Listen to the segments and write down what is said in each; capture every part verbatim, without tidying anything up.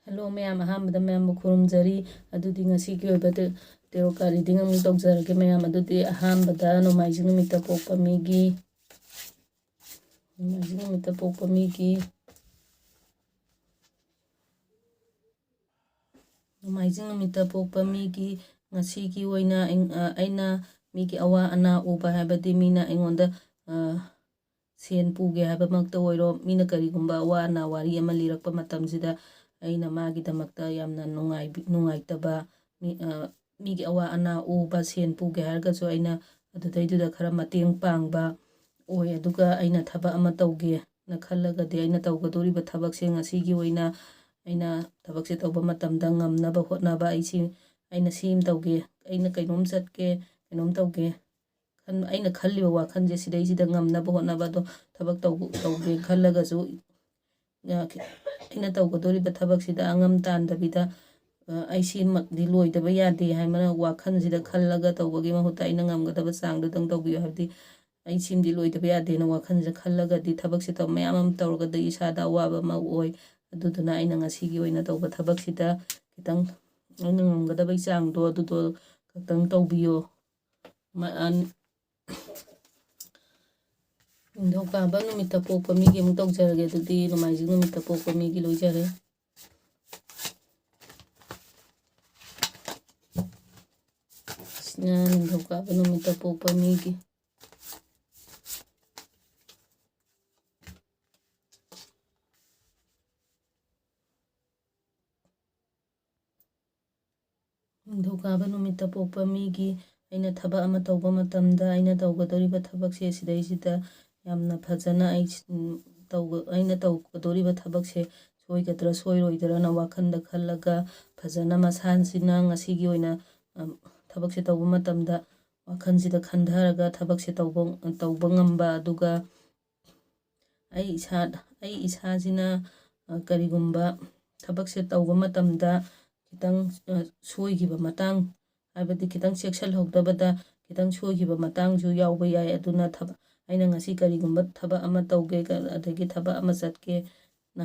Hello ꯃꯌꯥꯝ, ꯑꯍꯥꯟꯕꯗ ꯃꯌꯥꯝꯕꯨ ꯈꯨꯔꯨꯝꯖꯔꯤ꯫ ꯑꯗꯨꯗꯤ ꯉꯁꯤꯒꯤ ꯑꯣꯏꯕ ꯇꯦ-, ꯇꯦꯔꯣ ꯀꯥꯔ ꯔꯤꯗꯤꯡ ꯑꯃꯨꯛ ꯇꯧꯖꯔꯒꯦ ꯃꯌꯥꯝ꯫ ꯑꯗꯨꯗꯤ ꯑꯍꯥꯟꯕꯗ ꯅꯣꯡꯃꯥꯏꯖꯤꯡ ꯅꯨꯃꯤꯠꯇ ꯄꯣꯛꯄ ꯃꯤꯒꯤ, ꯅꯣꯡꯃꯥꯏꯖꯤꯡ ꯅꯨꯃꯤꯠꯇ ꯄꯣꯛꯄ ꯃꯤꯒꯤ, ꯅꯣꯡꯃꯥꯏꯖꯤꯡ ꯅꯨꯃꯤꯠꯇ ꯄꯣꯛꯄ ꯃꯤꯒꯤ ꯉꯁꯤꯒꯤ ꯑꯣꯏꯅ ꯑꯩ-, ꯑ, ꯑꯩꯅ ꯃꯤꯒꯤ ꯑꯋꯥ ꯑꯅꯥ ꯎꯕ ꯍꯥꯏꯕꯗꯤ ꯃꯤꯅ ꯑꯩꯉꯣꯟꯗ, ꯑ, ꯁꯦꯟ ꯄꯨꯒꯦ ꯍꯥꯏꯕꯃꯛꯇ ꯑꯣꯏꯔꯣ, ꯃꯤꯅ ꯀꯔꯤꯒꯨꯝꯕ ꯑꯋꯥ ꯑꯅꯥ ꯋꯥꯔꯤ ꯑꯃ ꯂꯤꯔꯛꯄ ꯃꯇꯝꯁꯤꯗ ꯑꯩꯅ ꯃꯥꯒꯤꯗꯃꯛꯇ ꯌꯥꯝꯅ ꯅꯨꯡꯉꯥꯏꯕꯤ-, ꯅꯨꯡꯉꯥꯏꯇꯕ, ꯃꯤ-, ꯑ, ꯃꯤꯒꯤ ꯑꯋꯥ ꯑꯅꯥ ꯎꯕ, ꯁꯦꯟ ꯄꯨꯒꯦ ꯍꯥꯏꯔꯒꯁꯨ ꯑꯩꯅ ꯑꯗꯨꯗꯩꯗꯨꯗ ꯈꯔ ꯃꯇꯦꯡ ꯄꯥꯡꯕ ꯑꯣꯏ꯫ ꯑꯗꯨꯒ ꯑꯩꯅ ꯊꯕꯛ ꯑꯃ ꯇꯧꯒꯦꯅ ꯈꯜꯂꯒꯗꯤ ꯑꯩꯅ ꯇꯧꯒꯗꯧꯔꯤꯕ ꯊꯕꯛꯁꯦ ꯉꯁꯤꯒꯤ ꯑꯣꯏꯅ ꯑꯩꯅ ꯊꯕꯛꯁꯦ ꯇꯧꯕ ꯃꯇꯝꯗ ꯉꯝꯅꯕ ꯍꯣꯠꯅꯕ, ꯑꯩꯁꯤ, ꯑꯩꯅ ꯁꯤ ꯑꯃ ꯇꯧꯒꯦ, ꯑꯩꯅ ꯀꯩꯅꯣꯝ ꯆꯠꯀꯦ, ꯀꯩꯅꯣꯝ ꯇꯧꯒꯦ, ꯈꯟ-, ꯑꯩꯅ ꯈꯜꯂꯤꯕ ꯋꯥꯈꯜꯁꯦ ꯁꯤꯗꯩꯁꯤꯗ ꯉꯝꯅꯕ ꯍꯣꯠꯅꯕ꯫ ꯑꯗꯣ ꯊꯕꯛ ꯇꯧꯕ, ꯇꯧꯒꯦ ꯈꯜꯂꯒꯁꯨ, ꯑ, ꯑꯩꯅ ꯇꯧꯒꯗꯧꯔꯤꯕ ꯊꯕꯛꯁꯤꯗ ꯑꯉꯝ ꯇꯥꯟꯗꯕꯤꯗ, ꯑ, ꯑꯩ ꯁꯤꯃꯛꯇꯤ ꯂꯣꯏꯗꯕ ꯌꯥꯗꯦ ꯍꯥꯏꯕꯅ ꯋꯥꯈꯜꯁꯤꯗ ꯈꯜꯂꯒ ꯇꯧꯕꯒꯤ ꯃꯍꯨꯠꯇ ꯑꯩꯅ ꯉꯝꯒꯗꯕ ꯆꯥꯡꯗꯨꯗꯪ ꯇꯧꯕꯤꯌꯨ꯫ ꯍꯥꯏꯕꯗꯤ ꯑꯩ ꯁꯤꯃꯗꯤ ꯂꯣꯏꯗꯕ ꯌꯥꯗꯦꯅ ꯋꯥꯈꯜꯁꯤꯗ ꯈꯜꯂꯒꯗꯤ ꯊꯕꯛꯁꯦ ꯇꯧ-, ꯃꯌꯥꯝ ꯑꯃ ꯇꯧꯔꯒꯗꯤ ꯏꯁꯥꯗ ꯑꯋꯥꯕ ꯑꯃ ꯑꯣꯏ꯫ ꯑꯗꯨꯗꯨꯅ ꯑꯩꯅ ꯉꯁꯤꯒꯤ ꯑꯣꯏꯅ ꯇꯧꯕ ꯊꯕꯛꯁꯤꯗ ꯈꯤꯇꯪ ꯑꯩꯅ ꯉꯝꯒꯗꯕꯒꯤ ꯆꯥꯡꯗꯣ ꯑꯗꯨꯗꯣ ꯈꯛꯇꯪ ꯇꯧꯕꯤꯌꯣ꯫ ꯃ-, ꯑ, ꯅꯤꯡꯊꯧꯀꯥꯕ ꯅꯨꯃꯤꯠꯇ ꯄꯣꯛꯄ ꯃꯤꯒꯤ ꯑꯃꯨꯛ ꯇꯧꯖꯔꯒꯦ꯫ ꯑꯗꯨꯗꯤ ꯅꯣꯡꯃꯥꯏꯖꯤꯡ ꯅꯨꯃꯤꯠꯇ ꯄꯣꯛꯄ ꯃꯤꯒꯤ ꯂꯣꯏꯖꯔꯦ꯫ ꯑꯁꯤꯅ ꯅꯤꯡꯊꯧꯀꯥꯕ ꯅꯨꯃꯤꯠꯇ ꯄꯣꯛꯄ ꯃꯤꯒꯤ꯫ ꯅꯤꯡꯊꯧꯀꯥꯕ ꯅꯨꯃꯤꯠꯇ ꯄꯣꯛꯄ ꯃꯤꯒꯤ ꯑꯩꯅ ꯊꯕꯛ ꯑꯃ ꯇꯧꯕ ꯃꯇꯝꯗ ꯑꯩꯅ ꯇꯧꯒꯗꯧꯔꯤꯕ ꯊꯕꯛꯁꯦ ꯁꯤꯗꯩꯁꯤꯗ ꯌꯥꯝꯅ ꯐꯖꯅ ꯑꯩ, ꯎꯝ, ꯇꯧꯒ-, ꯑꯩꯅ ꯇꯧꯒꯗꯧꯔꯤꯕ ꯊꯕꯛꯁꯦ ꯁꯣꯏꯒꯗ꯭ꯔꯥ ꯁꯣꯏꯔꯣꯏꯗ꯭ꯔꯥꯅ ꯋꯥꯈꯜꯗ ꯈꯜꯂꯒ ꯐꯖꯅ ꯃꯁꯥꯁꯤꯅ ꯉꯁꯤꯒꯤ ꯑꯣꯏꯅ, ꯎꯝ, ꯊꯕꯛꯁꯦ ꯇꯧꯕ ꯃꯇꯝꯗ ꯋꯥꯈꯜꯁꯤꯗ ꯈꯟꯊꯔꯒ ꯊꯕꯛꯁꯦ ꯇꯧꯕ, ꯇꯧꯕ ꯉꯝꯕ, ꯑꯗꯨꯒ ꯑꯩ ꯏꯁꯥ, ꯑꯩ ꯏꯁꯥꯁꯤꯅ, ꯑ, ꯀꯔꯤꯒꯨꯝꯕ ꯊꯕꯛꯁꯦ ꯇꯧꯕ ꯃꯇꯝꯗ ꯈꯤꯇꯪ, ꯑ, ꯁꯣꯏꯈꯤꯕ ꯃꯇꯥꯡ, ꯍꯥꯏꯕꯗꯤ ꯈꯤꯇꯪ ꯆꯦꯛꯁꯤꯜꯍꯧꯗꯕꯗ ꯈꯤꯇꯪ ꯁꯣꯏꯈꯤꯕ ꯃꯇꯥꯡꯁꯨ ꯌꯥꯎꯕ ꯌꯥꯏ꯫ ꯑꯗꯨꯅ ꯊꯕꯛ, ꯑꯩꯅ ꯉꯁꯤ ꯀꯔꯤꯒꯨꯝꯕ ꯊꯕꯛ ꯑꯃ ꯇꯧꯒꯦ, ꯀ-, ꯑꯗꯒꯤ ꯊꯕꯛ ꯑꯃ ꯆꯠꯀꯦ,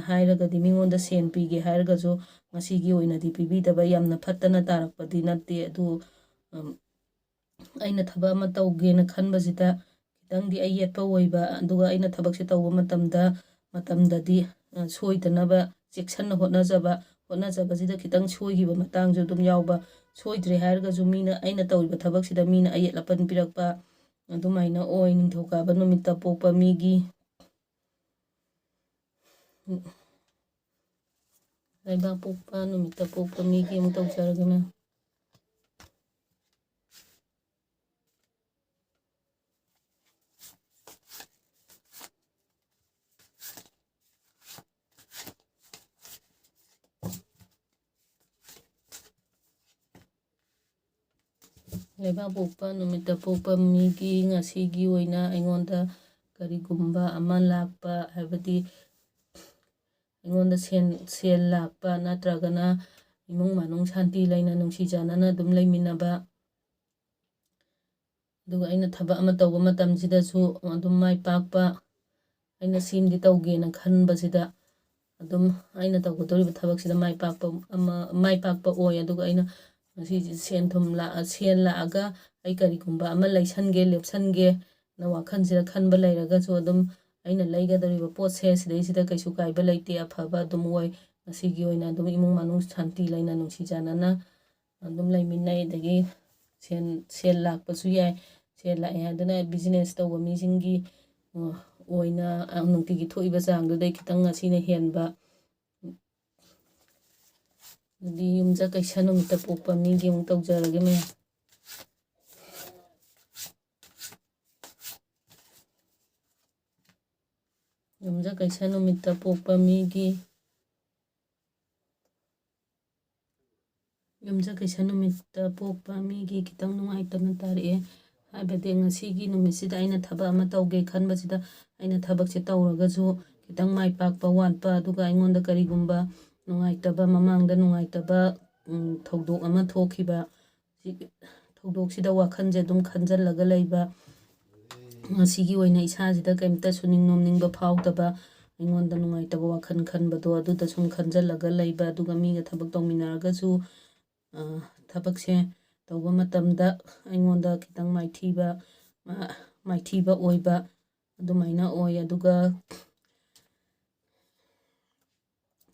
ꯍꯥꯏꯔꯒꯗꯤ, ꯃꯤꯉꯣꯟꯗ ꯁꯦꯟ ꯄꯤꯒꯦ ꯍꯥꯏꯔꯒꯁꯨ ꯉꯁꯤꯒꯤ ꯑꯣꯏꯅꯗꯤ ꯄꯤꯕꯤꯗꯕ, ꯌꯥꯝꯅ ꯐꯠꯇꯅ ꯇꯥꯔꯛꯄꯗꯤ ꯅꯠꯇꯦ꯫ ꯑꯗꯨ, ꯎꯝ, ꯑꯩꯅ ꯊꯕꯛ ꯑꯃ ꯇꯧꯒꯦꯅ ꯈꯟꯕꯁꯤꯗ ꯈꯤꯇꯪꯗꯤ ꯑꯌꯦꯠꯄ ꯑꯣꯏꯕ, ꯑꯗꯨꯒ ꯑꯩꯅ ꯊꯕꯛꯁꯦ ꯇꯧꯕ ꯃꯇꯝꯗ, ꯃꯇꯝꯗꯗꯤ, ꯑ, ꯁꯣꯏꯗꯅꯕ ꯆꯦꯛꯁꯤꯟꯅ ꯍꯣꯠꯅꯖꯕ, ꯍꯣꯠꯅꯖꯕꯁꯤꯗ ꯈꯤꯇꯪ ꯁꯣꯏꯈꯤꯕ ꯃꯇꯥꯡꯁꯨ ꯑꯗꯨꯝ ꯌꯥꯎꯕ꯫ ꯁꯣꯏꯗ꯭ꯔꯦ ꯍꯥꯏꯔꯒꯁꯨ ꯃꯤꯅ, ꯑꯩꯅ ꯇꯧꯔꯤꯕ ꯊꯕꯛꯁꯤꯗ ꯃꯤꯅ ꯑꯌꯦꯠ ꯑꯄꯟ ꯄꯤꯔꯛꯄ, ꯑꯗꯨꯃꯥꯏꯅ ꯑꯣꯏ꯫ ꯅꯤꯡꯊꯧꯀꯥꯕ ꯅꯨꯃꯤꯠꯇ ꯄꯣꯛꯄ ꯃꯤꯒꯤ, ꯂꯩꯕꯥꯛ ꯄꯣꯛꯄ ꯅꯨꯃꯤꯠꯇ ꯄꯣꯛꯄ ꯃꯤꯒꯤ ꯑꯃꯨꯛ ꯇꯧꯖꯔꯒꯦ, ꯃꯦꯝ꯫ ꯂꯩꯕꯥꯛ ꯄꯣꯛꯄ ꯅꯨꯃꯤꯠꯇ ꯄꯣꯛꯄ ꯃꯤꯒꯤ ꯉꯁꯤꯒꯤ ꯑꯣꯏꯅ ꯑꯩꯉꯣꯟꯗ ꯀꯔꯤꯒꯨꯝꯕ ꯑꯃ ꯂꯥꯛꯄ, ꯍꯥꯏꯕꯗꯤ ꯑꯩꯉꯣꯟꯗ ꯁꯦꯟ, ꯁꯦꯜ ꯂꯥꯛꯄ, ꯅꯠꯇ꯭ꯔꯒꯅ ꯏꯃꯨꯡ ꯃꯅꯨꯡ ꯁꯥꯟꯇꯤ ꯂꯩꯅ ꯅꯨꯡꯁꯤ ꯆꯥꯟꯅꯅ ꯑꯗꯨꯝ ꯂꯩꯃꯤꯟꯅꯕ, ꯑꯗꯨꯒ ꯑꯩꯅ ꯊꯕꯛ ꯑꯃ ꯇꯧꯕ ꯃꯇꯝꯁꯤꯗꯁꯨ ꯑꯗꯨꯝ ꯃꯥꯏ ꯄꯥꯛꯄ, ꯑꯩꯅ ꯁꯤꯃꯗꯤ ꯇꯧꯒꯦꯅ ꯈꯟꯕꯁꯤꯗ ꯑꯗꯨꯝ ꯑꯩꯅ ꯇꯧꯒꯗꯧꯔꯤꯕ ꯊꯕꯛꯁꯤꯗ ꯃꯥꯏ ꯄꯥꯛꯄ ꯑꯃ, ꯃꯥꯏ ꯄꯥꯛꯄ ꯑꯣꯏ꯫ ꯑꯗꯨꯒ ꯑꯩꯅ ꯉꯁꯤꯁꯦ ꯁꯦꯟ ꯊꯨꯝ ꯂꯥꯛꯑ-, ꯁꯦꯟ ꯂꯥꯛꯑꯒ ꯑꯩ ꯀꯔꯤꯒꯨꯝꯕ ꯑꯃ ꯂꯩꯁꯟꯒꯦ, ꯂꯦꯞꯁꯟꯒꯦꯅ ꯋꯥꯈꯜꯁꯤꯗ ꯈꯟꯕ ꯂꯩꯔꯒꯁꯨ, ꯑꯗꯨꯝ ꯑꯩꯅ ꯂꯩꯒꯗꯧꯔꯤꯕ ꯄꯣꯠꯁꯦ ꯁꯤꯗꯩꯁꯤꯗ ꯀꯩꯁꯨ ꯀꯥꯏꯕ ꯂꯩꯇꯦ, ꯑꯐꯕ ꯑꯗꯨꯝ ꯑꯣꯏ꯫ ꯉꯁꯤꯒꯤ ꯑꯣꯏꯅ ꯑꯗꯨꯝ ꯏꯃꯨꯡ ꯃꯅꯨꯡ ꯁꯥꯟꯇꯤ ꯂꯩꯅ ꯅꯨꯡꯁꯤ ꯆꯥꯟꯅꯅ ꯑꯗꯨꯝ ꯂꯩꯃꯤꯟꯅꯩ꯫ ꯑꯗꯒꯤ ꯁꯦꯟ, ꯁꯦꯜ ꯂꯥꯛꯄꯁꯨ ꯌꯥꯏ꯫ ꯁꯦꯜ ꯂꯥꯛꯑꯦ ꯍꯥꯏꯗꯨꯅ business ꯇꯧꯕ ꯃꯤꯁꯤꯡꯒꯤ, ꯑ, ꯑꯣꯏꯅ, ꯑ, ꯅꯨꯡꯇꯤꯒꯤ ꯊꯣꯛꯏꯕ ꯆꯥꯡꯗꯨꯗꯩ ꯈꯤꯇꯪ ꯉꯁꯤꯅ ꯍꯦꯟꯕ꯫ ꯑꯗꯨꯗꯤ ꯌꯨꯝꯖꯀꯩꯁ ꯅꯨꯃꯤꯠꯇ ꯄꯣꯛꯄ ꯃꯤꯒꯤ ꯑꯃꯨꯛ ꯇꯧꯖꯔꯒꯦ, ꯃꯦꯝ꯫ ꯌꯨꯝꯖꯀꯩꯁ ꯅꯨꯃꯤꯠꯇ ꯄꯣꯛꯄ ꯃꯤꯒꯤ, ꯌꯨꯝꯖꯀꯩꯁ ꯅꯨꯃꯤꯠꯇ ꯄꯣꯛꯄ ꯃꯤꯒꯤ ꯈꯤꯇꯪ ꯅꯨꯡꯉꯥꯏꯇꯅ ꯇꯥꯔꯛꯑꯦ꯫ ꯍꯥꯏꯕꯗꯤ ꯉꯁꯤꯒꯤ ꯅꯨꯃꯤꯠꯁꯤꯗ ꯑꯩꯅ ꯊꯕꯛ ꯑꯃ ꯇꯧꯒꯦ ꯈꯟꯕꯁꯤꯗ, ꯑꯩꯅ ꯊꯕꯛꯁꯦ ꯇꯧꯔꯒꯁꯨ ꯈꯤꯇꯪ ꯃꯥꯏ ꯄꯥꯛꯄ ꯋꯥꯠꯄ, ꯑꯗꯨꯒ ꯑꯩꯉꯣꯟꯗ ꯀꯔꯤꯒꯨꯝꯕ ꯅꯨꯡꯉꯥꯏꯇꯕ, ꯃꯃꯥꯡꯗ ꯅꯨꯡꯉꯥꯏꯇꯕ, ꯎꯝ, ꯊꯧꯗꯣꯛ ꯑꯃ ꯊꯣꯛꯈꯤꯕ, ꯁꯤ ꯊꯧꯗꯣꯛꯁꯤꯗ ꯋꯥꯈꯜꯁꯦ ꯑꯗꯨꯝ ꯈꯟꯖꯜꯂꯒ ꯂꯩꯕ, ꯉꯁꯤꯒꯤ ꯑꯣꯏꯅ ꯏꯁꯥꯁꯤꯗ ꯀꯩꯝꯇ ꯁꯨꯅꯤꯡ ꯅꯣꯝꯅꯤꯡꯕ ꯐꯥꯎꯗꯕ, ꯑꯩꯉꯣꯟꯗ ꯅꯨꯡꯉꯥꯏꯇꯕ ꯋꯥꯈꯜ ꯈꯟꯕꯗꯣ ꯑꯗꯨꯗ ꯁꯨꯝ ꯈꯟꯖꯜꯂꯒ ꯂꯩꯕ, ꯑꯗꯨꯒ ꯃꯤꯒ ꯊꯕꯛ ꯇꯧꯃꯤꯟꯅꯔꯒꯁꯨ, ꯑ, ꯊꯕꯛꯁꯦ ꯇꯧꯕ ꯃꯇꯝꯗ ꯑꯩꯉꯣꯟꯗ ꯈꯤꯇꯪ ꯃꯥꯏꯊꯤꯕ, ꯃ-, ꯃꯥꯏꯊꯤꯕ ꯑꯣꯏꯕ ꯑꯗꯨꯃꯥꯏꯅ ꯑꯣꯏ꯫ ꯑꯗꯨꯒ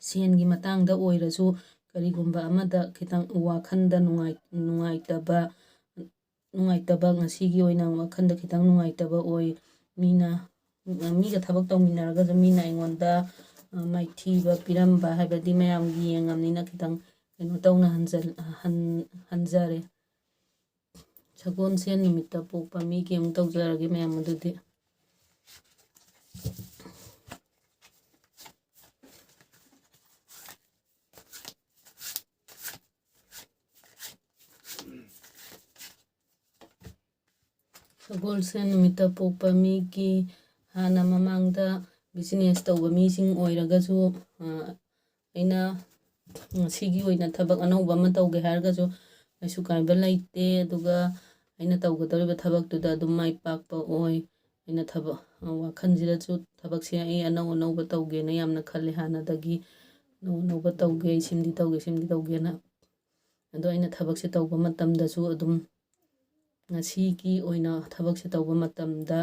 ꯁꯦꯟꯒꯤ ꯃꯇꯥꯡꯗ ꯑꯣꯏꯔꯁꯨ ꯀꯔꯤꯒꯨꯝꯕ ꯑꯃꯗ ꯈꯤꯇꯪ ꯋꯥꯈꯜꯗ ꯅꯨꯡꯉꯥꯏ-, ꯅꯨꯡꯉꯥꯏꯇꯕ, ꯅꯨꯡꯉꯥꯏꯇꯕ, ꯉꯁꯤꯒꯤ ꯑꯣꯏꯅ ꯋꯥꯈꯜꯗ ꯈꯤꯇꯪ ꯅꯨꯡꯉꯥꯏꯇꯕ ꯑꯣꯏ꯫ ꯃꯤꯅ, ꯃꯤꯒ ꯊꯕꯛ ꯇꯧꯃꯤꯟꯅꯔꯒꯁꯨ ꯃꯤꯅ ꯑꯩꯉꯣꯟꯗ, ꯑ, ꯃꯥꯏꯊꯤꯕ ꯄꯤꯔꯝꯕ ꯍꯥꯏꯕꯗꯤ ꯃꯌꯥꯝꯒꯤ ꯌꯦꯡꯉꯕꯅꯤꯅ ꯈꯤꯇꯪ ꯀꯩꯅꯣ ꯇꯧꯅ ꯍꯟꯖ-, ꯍꯟ-, ꯍꯟꯖꯔꯦ꯫ ꯁꯒꯣꯜꯁꯦꯟ ꯅꯨꯃꯤꯠꯇ ꯄꯣꯛꯄ ꯃꯤꯒꯤ ꯑꯃꯨꯛ ꯇꯧꯖꯔꯒꯦ ꯃꯌꯥꯝ ꯑꯗꯨꯗꯤ꯫ ꯁꯒꯣꯜꯁꯦꯟ ꯅꯨꯃꯤꯠꯇ ꯄꯣꯛꯄ ꯃꯤꯒꯤ ꯍꯥꯟꯅ ꯃꯃꯥꯡꯗ business ꯇꯧꯕ ꯃꯤꯁꯤꯡ ꯑꯣꯏꯔꯒꯁꯨ, ꯑ, ꯑꯩꯅ ꯉꯁꯤꯒꯤ ꯑꯣꯏꯅ ꯊꯕꯛ ꯑꯅꯧꯕ ꯑꯃ ꯇꯧꯒꯦ ꯍꯥꯏꯔꯒꯁꯨ ꯀꯩꯁꯨ ꯀꯥꯏꯕ ꯂꯩꯇꯦ꯫ ꯑꯗꯨꯒ ꯑꯩꯅ ꯇꯧꯒꯗꯧꯔꯤꯕ ꯊꯕꯛꯇꯨꯗ ꯑꯗꯨꯝ ꯃꯥꯏ ꯄꯥꯛꯄ ꯑꯣꯏ꯫ ꯑꯩꯅ ꯊꯕꯛ, ꯋꯥꯈꯜꯁꯤꯗꯁꯨ ꯊꯕꯛꯁꯦ ꯑꯩ ꯑꯅꯧ ꯑꯅꯧꯕ ꯇꯧꯒꯦꯅ ꯌꯥꯝꯅ ꯈꯜꯂꯦ ꯍꯥꯟꯅꯗꯒꯤ꯫ ꯑꯅꯧ ꯑꯅꯧꯕ ꯇꯧꯒꯦ, ꯑꯩ ꯁꯤꯃꯗꯤ ꯇꯧꯒꯦ, ꯁꯤꯃꯗꯤ ꯇꯧꯒꯦꯅ꯫ ꯑꯗꯣ ꯑꯩꯅ ꯊꯕꯛꯁꯦ ꯇꯧꯕ ꯃꯇꯝꯗꯁꯨ ꯑꯗꯨꯝ ꯉꯁꯤꯒꯤ ꯑꯣꯏꯅ ꯊꯕꯛꯁꯦ ꯇꯧꯕ ꯃꯇꯝꯗ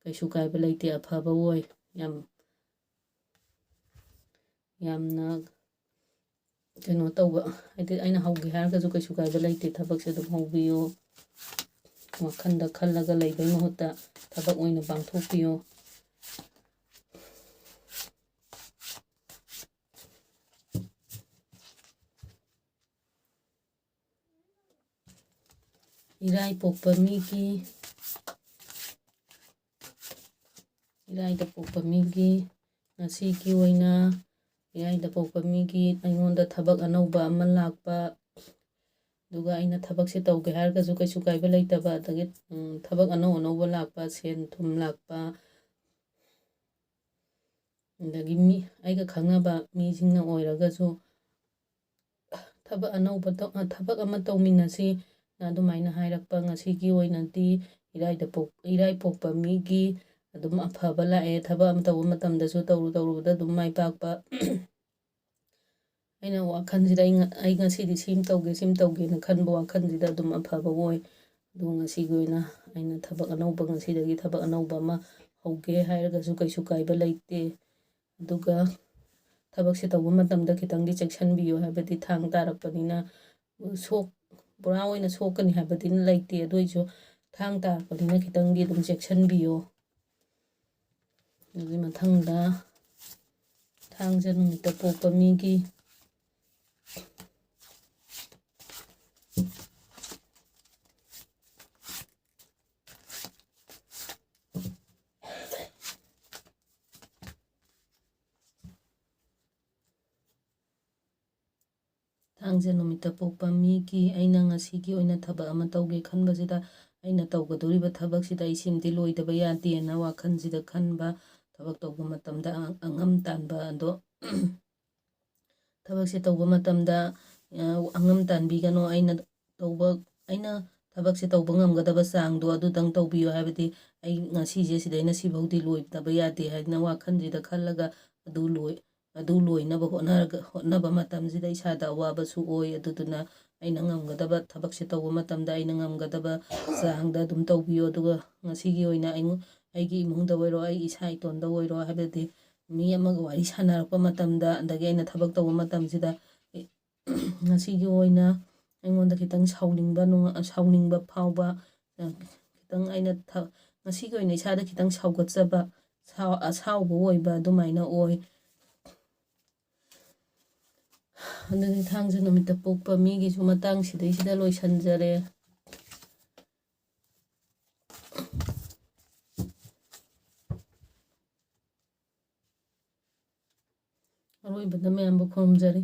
ꯀꯩꯁꯨ ꯀꯥꯏꯕ ꯂꯩꯇꯦ, ꯑꯐꯕ ꯑꯣꯏ꯫ ꯌꯥꯝ, ꯌꯥꯝꯅ ꯀꯩꯅꯣ ꯇꯧꯕ, ꯍꯥꯏꯗꯤ ꯑꯩꯅ ꯍꯧꯒꯦ ꯍꯥꯏꯔꯒꯁꯨ ꯀꯩꯁꯨ ꯀꯥꯏꯕ ꯂꯩꯇꯦ꯫ ꯊꯕꯛꯁꯦ ꯑꯗꯨꯝ ꯍꯧꯕꯤꯌꯣ꯫ ꯋꯥꯈꯜꯗ ꯈꯜꯂꯒ ꯂꯩꯕꯩ ꯃꯍꯨꯠꯇ ꯊꯕꯛ ꯑꯣꯏꯅ ꯄꯥꯡꯊꯣꯛꯄꯤꯌꯣ꯫ ꯏꯔꯥꯏ ꯄꯣꯛꯄ ꯃꯤꯒꯤ, ꯏꯔꯥꯏꯗ ꯄꯣꯛꯄ ꯃꯤꯒꯤ ꯉꯁꯤꯒꯤ ꯑꯣꯏꯅ ꯏꯔꯥꯏꯗ ꯄꯣꯛꯄ ꯃꯤꯒꯤ ꯑꯩꯉꯣꯟꯗ ꯊꯕꯛ ꯑꯅꯧꯕ ꯑꯃ ꯂꯥꯛꯄ, ꯑꯗꯨꯒ ꯑꯩꯅ ꯊꯕꯛꯁꯦ ꯇꯧꯒꯦ ꯍꯥꯏꯔꯒꯁꯨ ꯀꯩꯁꯨ ꯀꯥꯏꯕ ꯂꯩꯇꯕ, ꯑꯗꯒꯤ, ꯎꯝ, ꯊꯕꯛ ꯑꯅꯧ ꯑꯅꯧꯕ ꯂꯥꯛꯄ, ꯁꯦꯟ ꯊꯨꯝ ꯂꯥꯛꯄ, ꯑꯗꯒꯤ ꯃꯤ, ꯑꯩꯒ ꯈꯪꯅꯕ ꯃꯤꯁꯤꯡꯅ ꯑꯣꯏꯔꯒꯁꯨ ꯊꯕꯛ ꯑꯅꯧꯕ ꯇꯧ-, ꯊꯕꯛ ꯑꯃ ꯇꯧꯃꯤꯟꯅꯁꯤ ꯑꯗꯨꯃꯥꯏꯅ ꯍꯥꯏꯔꯛꯄ꯫ ꯉꯁꯤꯒꯤ ꯑꯣꯏꯅꯗꯤ ꯏꯔꯥꯏꯗ ꯄꯣꯛ-, ꯏꯔꯥꯏ ꯄꯣꯛꯄ ꯃꯤꯒꯤ ꯑꯗꯨꯝ ꯑꯐꯕ ꯂꯥꯛꯑꯦ꯫ ꯊꯕꯛ ꯑꯃ ꯇꯧꯕ ꯃꯇꯝꯗꯁꯨ ꯇꯧꯔꯨ ꯇꯧꯔꯨꯕꯗ ꯑꯗꯨꯝ ꯃꯥꯏ ꯄꯥꯛꯄ꯫ ꯑꯩꯅ ꯋꯥꯈꯜꯁꯤꯗ ꯑꯩ ꯉ-, ꯑꯩ ꯉꯁꯤꯗꯤ ꯁꯤꯝ ꯇꯧꯒꯦ, ꯁꯤꯝ ꯇꯧꯒꯦꯅ ꯈꯟꯕ ꯋꯥꯈꯜꯁꯤꯗ ꯑꯗꯨꯝ ꯑꯐꯕ ꯑꯣꯏ꯫ ꯑꯗꯨ ꯉꯁꯤꯒꯤ ꯑꯣꯏꯅ ꯑꯩꯅ ꯊꯕꯛ ꯑꯅꯧꯕ, ꯉꯁꯤꯗꯒꯤ ꯊꯕꯛ ꯑꯅꯧꯕ ꯑꯃ ꯍꯧꯒꯦ ꯍꯥꯏꯔꯒꯁꯨ ꯀꯩꯁꯨ ꯀꯥꯏꯕ ꯂꯩꯇꯦ꯫ ꯑꯗꯨꯒ ꯊꯕꯛꯁꯦ ꯇꯧꯕ ꯃꯇꯝꯗ ꯈꯤꯇꯪꯗꯤ ꯆꯦꯛꯁꯤꯟꯕꯤꯌꯨ, ꯍꯥꯏꯕꯗꯤ ꯊꯥꯡ ꯇꯥꯔꯛꯄꯅꯤꯅ ꯁꯣꯛ-, ꯄꯨꯔꯥ ꯑꯣꯏꯅ ꯁꯣꯛꯀꯅꯤ ꯍꯥꯏꯕꯗꯤ ꯂꯩꯇꯦ, ꯑꯗꯨ ꯑꯣꯏꯁꯨ ꯊꯥꯡ ꯇꯥꯔꯛꯄꯅꯤꯅ ꯈꯤꯇꯪꯗꯤ ꯑꯗꯨꯝ ꯆꯦꯛꯁꯤꯟꯕꯤꯌꯨ꯫ ꯑꯗꯨꯒꯤ ꯃꯊꯪꯗ ꯊꯥꯡꯖ ꯅꯨꯃꯤꯠꯇ ꯄꯣꯛꯄ ꯃꯤꯒꯤ ꯊꯥꯡꯖ ꯅꯨꯃꯤꯠꯇ ꯄꯣꯛꯄ ꯃꯤꯒꯤ ꯑꯩꯅ ꯉꯁꯤꯒꯤ ꯑꯣꯏꯅ ꯊꯕꯛ ꯑꯃ ꯇꯧꯒꯦ ꯈꯟꯕꯁꯤꯗ, ꯑꯩꯅ ꯇꯧꯒꯗꯧꯔꯤꯕ ꯊꯕꯛꯁꯤꯗ ꯑꯩ ꯁꯤꯃꯗꯤ ꯂꯣꯏꯗꯕ ꯌꯥꯗꯦꯅ ꯋꯥꯈꯜꯁꯤꯗ ꯈꯟꯕ, ꯊꯕꯛ ꯇꯧꯕ ꯃꯇꯝꯗ ꯑ-, ꯑꯉꯝ ꯇꯥꯟꯕ ꯑꯗꯣ, ꯊꯕꯛꯁꯦ ꯇꯧꯕ ꯃꯇꯝꯗ, ꯑ, ꯑꯉꯝ ꯇꯥꯟꯕꯤꯒꯅꯨ꯫ ꯑꯩꯅ ꯇꯧꯕ, ꯑꯩꯅ ꯊꯕꯛꯁꯦ ꯇꯧꯕ ꯉꯝꯒꯗꯕ ꯆꯥꯡꯗꯣ ꯑꯗꯨꯗꯪ ꯇꯧꯕꯤꯌꯨ, ꯍꯥꯏꯕꯗꯤ ꯑꯩ ꯉꯁꯤꯁꯦ ꯁꯤꯗꯩꯅ ꯁꯤꯐꯥꯎꯗꯤ ꯂꯣꯏꯗꯕ ꯌꯥꯗꯦ ꯍꯥꯏꯗꯅ ꯋꯥꯈꯜꯁꯤꯗ ꯈꯜꯂꯒ ꯑꯗꯨ ꯂꯣꯏ-, ꯑꯗꯨ ꯂꯣꯏꯅꯕ ꯍꯣꯠꯅꯔꯒ, ꯍꯣꯠꯅꯕ ꯃꯇꯝꯁꯤꯗ ꯏꯁꯥꯗ ꯑꯋꯥꯕꯁꯨ ꯑꯣꯏ꯫ ꯑꯗꯨꯗꯨꯅ ꯑꯩꯅ ꯉꯝꯒꯗꯕ ꯊꯕꯛꯁꯦ ꯇꯧꯕ ꯃꯇꯝꯗ ꯑꯩꯅ ꯉꯝꯒꯗꯕ ꯆꯥꯡꯗ ꯑꯗꯨꯝ ꯇꯧꯕꯤꯌꯨ꯫ ꯑꯗꯨꯒ ꯉꯁꯤꯒꯤ ꯑꯣꯏꯅ ꯑꯩꯉꯣ-, ꯑꯩꯒꯤ ꯏꯃꯨꯡꯗ ꯑꯣꯏꯔꯣ, ꯑꯩ ꯏꯁꯥ ꯏꯇꯣꯟꯗ ꯑꯣꯏꯔꯣ, ꯍꯥꯏꯕꯗꯤ ꯃꯤ ꯑꯃꯒ ꯋꯥꯔꯤ ꯁꯥꯟꯅꯔꯛꯄ ꯃꯇꯝꯗ, ꯑꯗꯒꯤ ꯑꯩꯅ ꯊꯕꯛ ꯇꯧꯕ ꯃꯇꯝꯁꯤꯗ, ꯉꯁꯤꯒꯤ ꯑꯣꯏꯅ ꯑꯩꯉꯣꯟꯗ ꯈꯤꯇꯪ ꯁꯥꯎꯅꯤꯡꯕ ꯅꯨꯡꯉ-, ꯁꯥꯎꯅꯤꯡꯕ ꯐꯥꯎꯕ, ꯑ, ꯈꯤꯇꯪ ꯑꯩꯅ ꯊ-, ꯉꯁꯤꯒꯤ ꯑꯣꯏꯅ ꯏꯁꯥꯗ ꯈꯤꯇꯪ ꯁꯥꯎꯒꯠꯆꯕ, ꯁꯥꯎ-, ꯑꯁꯥꯎꯕ ꯑꯣꯏꯕ ꯑꯗꯨꯃꯥꯏꯅ ꯑꯣꯏ꯫ ꯑꯗꯨꯗꯤ ꯊꯥꯡꯖ ꯅꯨꯃꯤꯠꯇ ꯄꯣꯛꯄ ꯃꯤꯒꯤꯁꯨ ꯃꯇꯥꯡ ꯁꯤꯗꯩꯁꯤꯗ ꯂꯣꯏꯁꯤꯟꯖꯔꯦ꯫ ꯑꯔꯣꯏꯕꯗ ꯃꯌꯥꯝꯕꯨ ꯈꯨꯔꯨꯝꯖꯔꯤ꯫